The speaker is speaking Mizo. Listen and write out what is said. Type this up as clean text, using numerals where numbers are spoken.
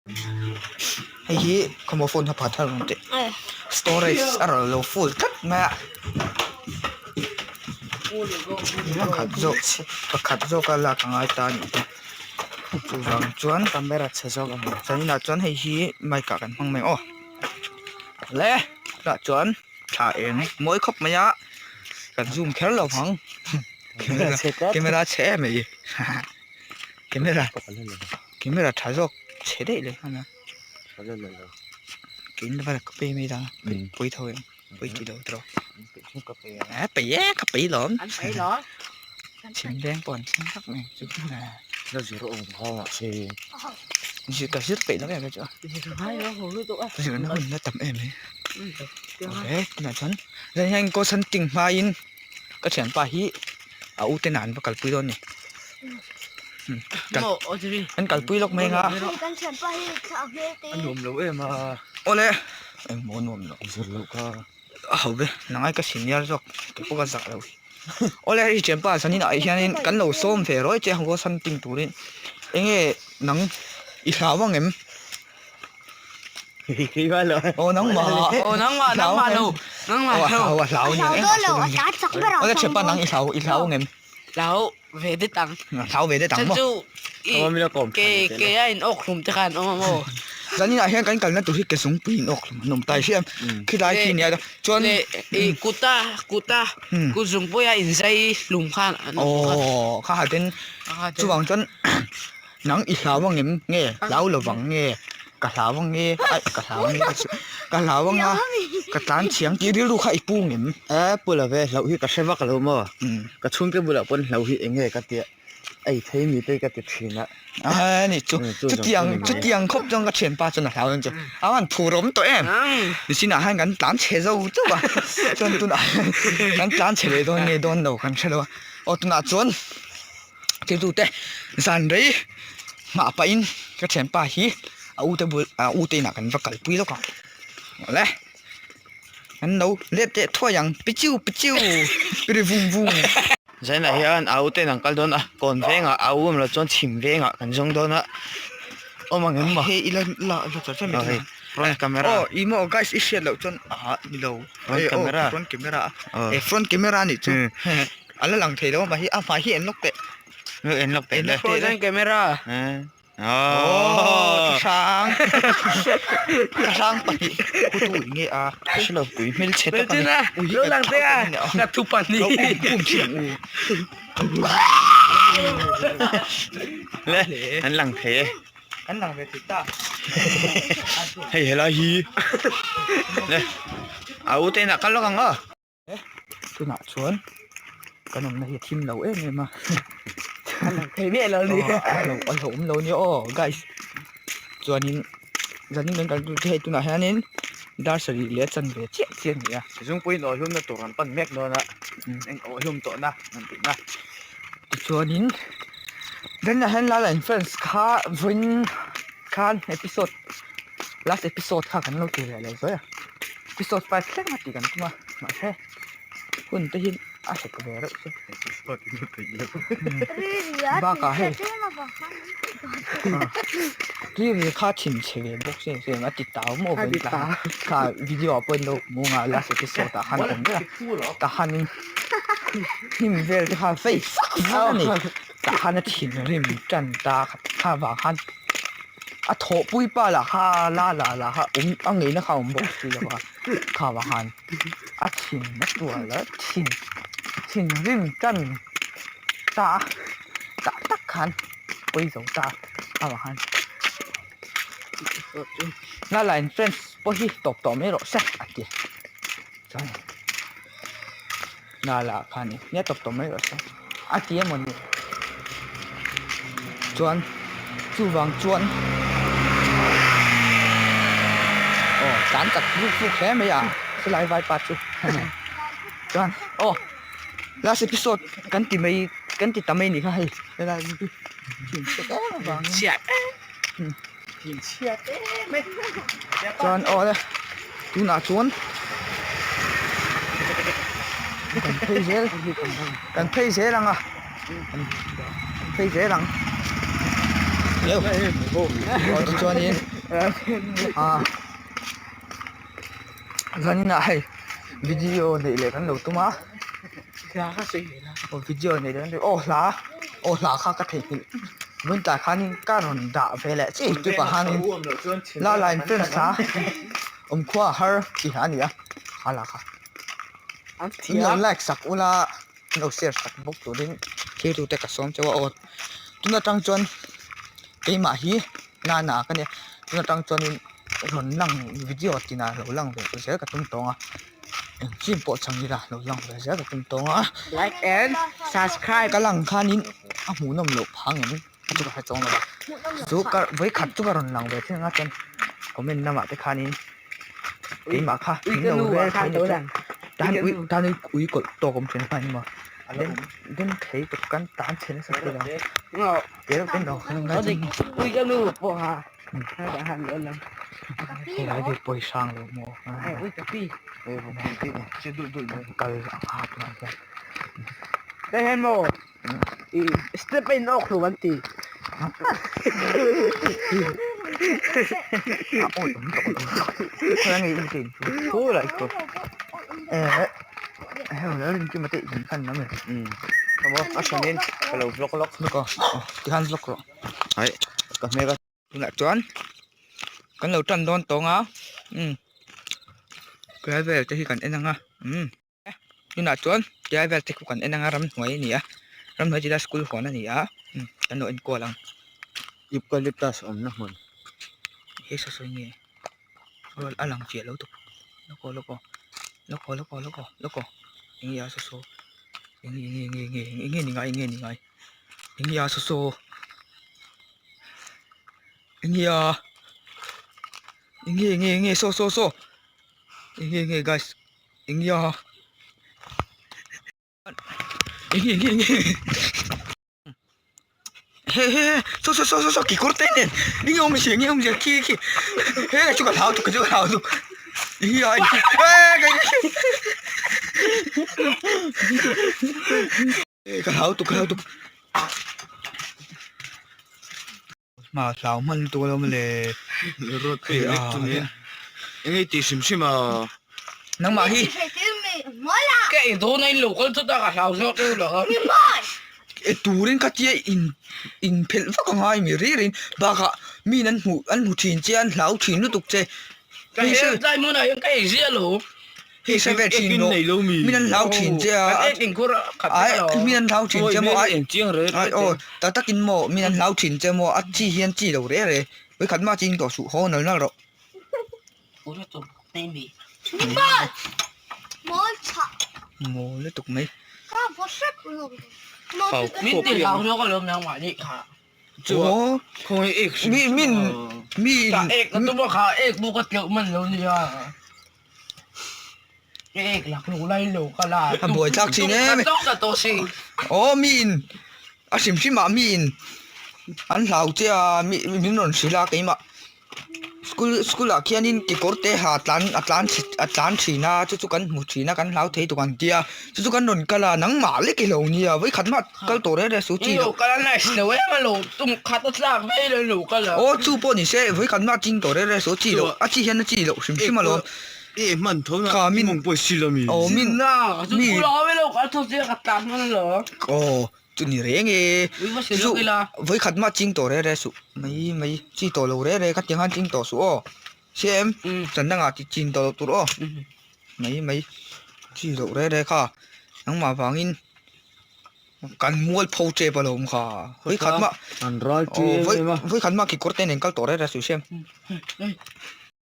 Hei hi khawmaw phone kha pha thar ang teh storage a rawn lo full tlat mai a pakhat zawk pakhat zawk a lak a ngai ta a nih hi chuvang chuan camera chhe zawk ang zaninah chuan hei hi mic ah kan hmang mai aw le tunah chuan thla eng mawi khawp mai a kan zoom kher lo vang camera chhe em mai camera. Camera tha zawk chhe daih leh nghal a kein vel ka pei mai dang a pawi tho em pawi ti lo tawh a pei e ka pei lawm chhim veng pawh an thleng vak mai chu zir ka zir peih lo em chu zirna hun la tam em mai awle tunah chuan zan hian kaw something hmain ka thianpa hi a u te nan va kalpui dawn a ni. An kalpui lawk mai anga a nuam lo em a awle engmaw a nuam lo zir loh kha a ho ve nangai ka senior zawk kei pawh ka zak lo awle hei thianpa zanin ah hianin kan lo sawm ve rawih che a something turin enge nang i hlau ang em aw nangmah aw nangmah nangmah lo nangmah lo a hlau a ni awle thianpa nang i hlau i hlau ang em hlau ve det ang. Hlau ve det ang maw? Chu i ke ke a in awk hlum te khan awm a maw? Zanin ah hian kan kalna tur hi ke zungpui in awk hlum an awm ta hi a khilai khi nia chuan le i kuta kuta kut zungpui a in zai hlum khan an awm bawk a. Aw kha hatin chuvang chuan nang i hlau angem nge hlau lovang nge ka hlau ang nge aih ka hlau ang nge ka hlau ang a ka tlan thiam tih rilru kha i pu ngem e pu lo ve hlauh hi ka hre vak lo maw ka chhungte bulah pawn hlauh hi eng nge ka tia ei thei mi te ka ti thin a a ni chu chutiang chutiang khawp chuan ka thianpa chuan a hlau ang chu a han phur awm tawh em nichinah hian kan tlan chhe zo chauh a chuan tunah kan tlan chhe leh dawn nge dawn lo kan hre lo a aw tunah chuan. Thiltute zan rei hmah pahin ka thianpa hi a ute bul a ute inah kan va kalpui lawk ang awle an lo let leh thuai ang pichiu pichiu ri vung vung. Zainah hian a ute in an kal dawn a kawn vengah a u awm loh chuan chhim vengah kan zawng dawn a awm ang em maw hei ila la la char char mai hei front camera aw ih maw guys i hriat loh chuan ah ni lo front camera front camera e front camera anih chu. A la lang thei lo a mah hi a hmai hi en lawk teh. En lawk teh le. Frozen camera. Aww ka hrang. Ka hrang pahnih hutu in nge a. Hre lo pui hmel chhe tak a ni. Lo lang teh a ka thu pahnih. Lo um um thin ang u. Le an lang thei e. An lang ve thei ta. Hei helai hi. Le a u te inah kal lawk ang aw. Tunah chuan kan awmna hi a thim lo em em a a lang thei miah lo ni a lo a hlauhawm lo nia aw guys chuanin zanin kan kal tur chu hei tunah hianin dar sarih leh a chanve chiah chiah a ni a zungpui nawhlumna tur an pan mek dawn a eng awhlum tawhna an tihna tichuanin zaninah hian lala in friends kha vawiin khan episode last episode kha kan lo ti leh lo zawi a episode 5 thleng a tih kan tum a mahse hun te hi a hek ve reuh chu bakah hei riri kha thinchhe ve bawk se se a ti tau maw vawiin tlai kha video ah pawh in lo hmu nga last episode ah khan a awm vek a tah khanin hnim vel te kha vei fak fak a ni tah khan a thinrim tan ta kha vang khan A thawhpui pa lah kha la la la kha awm a ngeina kha a awm bawk si lo a kha vang khan a thin a tual a thin thinrim tan ta a tah tak khan pawi zo ta a kha vang khan la la in friends pawh hi tawp tawh mai rawh se a ti chuan la la khan nia tawp tawh mai rawh se. A ti emaw ni? Chuan chuvang chuan aw tlan tak ruk ruk hle mai a helai vaipa chu chuan aw last episode kan ti mai kan ti ta mai ni kha hei helai hi chhiat em avangin chhiat em chhiat em mai chuan aw le tunah chuan kan phei zel kan phei zel ang a kan phei zel ang aw tichuanin. A zaninah hei video neih leh kan lo tum a aw video neih leh kan aw hla aw hla kha ka theihnghilh vawiin tlai khanin ka rawn dah ve leh chiah youtube ah khanin la la in friends hla awmkhua a har tih hla a ni a kha la kha in lo like sak ula in lo share sak bawk turin thiltute ka sawm chauh a aw tun atang chuan keimah hi nana ka nia tun atang chuanin rawn lang video tinah lo lang ve zel ka tum tawng a engchin pawh chang ila lo lang ve zel ka tum tawng a like and subscribe ka lang khanin a hmuhnawm loh phang em a chu ka hre chuang lo va chu ka vawikhat chu ka rawn lang ve thin anga chuan comment lamah te khanin keimah kha min lo rel thei ni chu tan ui tan ui ui kawlh tawk awm thin a ni maw den den thei tawp kan tan chhe nasa thei lo te reuh ten lo ui ka nu pawh ha helai hi pawisa ang lo maw kal ang ha tunah hian Đây hen mo. Step in ok lu an ti. A awi awm tawh lo khawi nge in chen chu thu lah i kawr eh hei lo rin kim ate in khan lam e a hranin ka lo vlog lawk lawk a tikhan vlog rawh hai ka hmel a tunah chuan kan lo tan dawn tawng a tlai vel te hi kan en ang a tunah chuan tlai vel te khu kan en ang a ramhnuai a ni a ramhnuai tih lai school huan a ni a kan lo enkual ang eucalyptus awmna hmun he saw sawi nge a lang chiah lo tawp lawk aw lawk aw lawk aw lawk aw lawk aw lawk aw eng nge a saw saw eng nge eng nge eng nge eng nge ni ngai eng nge ni ngai eng nge a saw saw eng nge a eng nge eng nge eng nge saw saw saw eng nge eng nge guys eng nge a eng nge eng nge eng nge he he he saw saw saw saw kekawr te nen eng nge awmzia eng nge awmzia khi khi he chu ka hlau tuk chu ka hlau tuk eng nge a e ka hlau tuk ka hlau tuk hma hlau hman lutuk alawm le road phei lek chungin eng nge tih hrim hrim a nangmah hi Ka ei dawn a in lo kal chawt a ka hlau zawk deuh lo e turin ka tia in in phelh vak a ngai mi ri rin bakah min an hmuh an hmu thin che an hlau thin lutuk che Ka hel tlai hmunah hian ka ei ziah lo. Hei hre ve thin rawh min an hlau thin che a ai min an hlau thin che maw ai ai aw tak takin maw min an hlau thin che maw a chi hian chi lo reh reh vawikhat mah ching tawh suh haw nal nal rawh. Maw lutuk mai. Aw mi min mi A buai thlak thin em aw miin a hrim hrim ah miin an hlau che a mi min rawn hrilh a keimah school school ah khianin kekawr te ha tlan a tlan a tlan thin a chu chu kan hmu thin a kan hlau thei tuk ang tia chu chu kan rawn kal a nangmah lek i lo nia vawikhat mah kal tawh reng reng suh chi loh aw chu pawh ni se vawikhat mah ching tawh reng reng suh chi loh a chi hian a chi loh hrim hrim alawm. E hman tho na Ka min mong pawh si lo mi. Aw min mi Aw chu ni reng e chu vawi khat mah ching tawh reh reh suh mai mai chi tawh lo reh reh khatiang khan ching tawh suh aw hria em chan dangah ti chin tawh loh tur aw mai mai chi loh reh reh kha nangmah vangin Kan mual pho tep alawm kha vawi khat mah an ral aw vawi khat mah kekawr te nen kal tawh reng reng suh hriam.